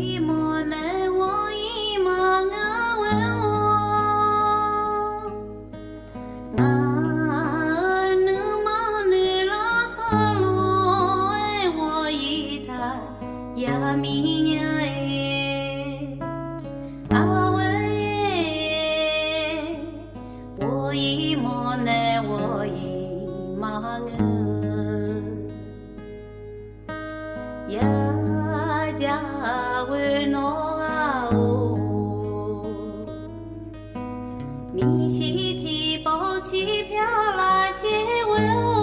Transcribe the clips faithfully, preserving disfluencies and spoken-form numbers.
Iqmawf nae ghawq-ir maqngeur-eu-or, ngaq-euq nuima nuilar heulof-aer ghawq-ir taq yamir nya-e. Arghoer, ghawq-ir mawf nae ghawq-ir maqngeur. Yar jaghoe nawr-or, miqshi tiqpov cipyar lavsher ghoe-or,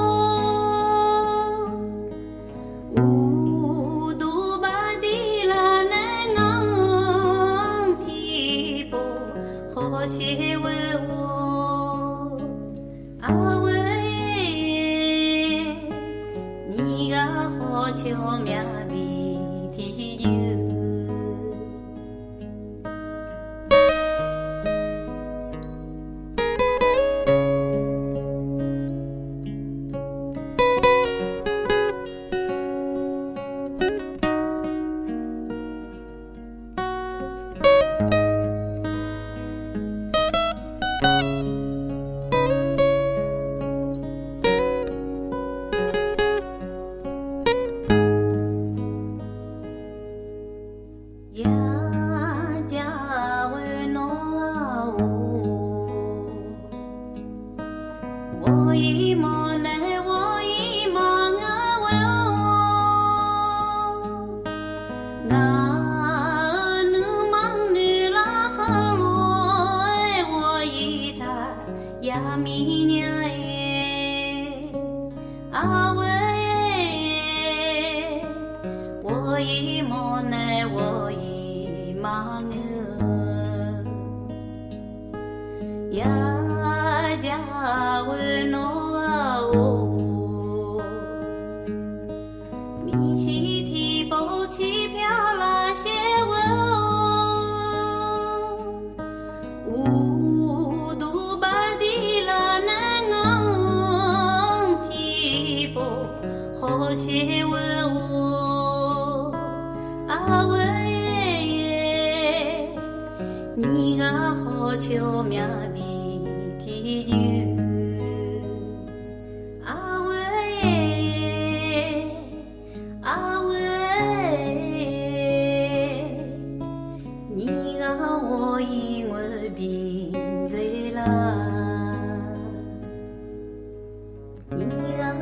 uqduq baqdiq laf nae ngaq-anr tiqpov hawsher ghoe-or, arghoer, nyiq ghaq khawf cawq myaq bi tiqjuir. Yar jaghoe nawr-or, ghawq-ir mawf nae ghawq-ir maqngeur ghoe-or, ngaq-euq nuima nuilar heulof-aer ghawq-ir taq yamir nya-e. Arghoer, ghawq-ir mawf nae ghawq-ir maqngeur-eu. Yar jaghoe nawr-or, miqshi tiqpov cipyar lavsher ghoe-or, uqduq baqdiq laf nae ngaq-anr tiqpov hawsher ghoe-or, arghoer, nyiq ghaq khawf cawq myaq bi tiqjuir. Arghoer, arghoer, nyiq ghaq ghawq-ir ngoebi dzelar, nyiq ghaq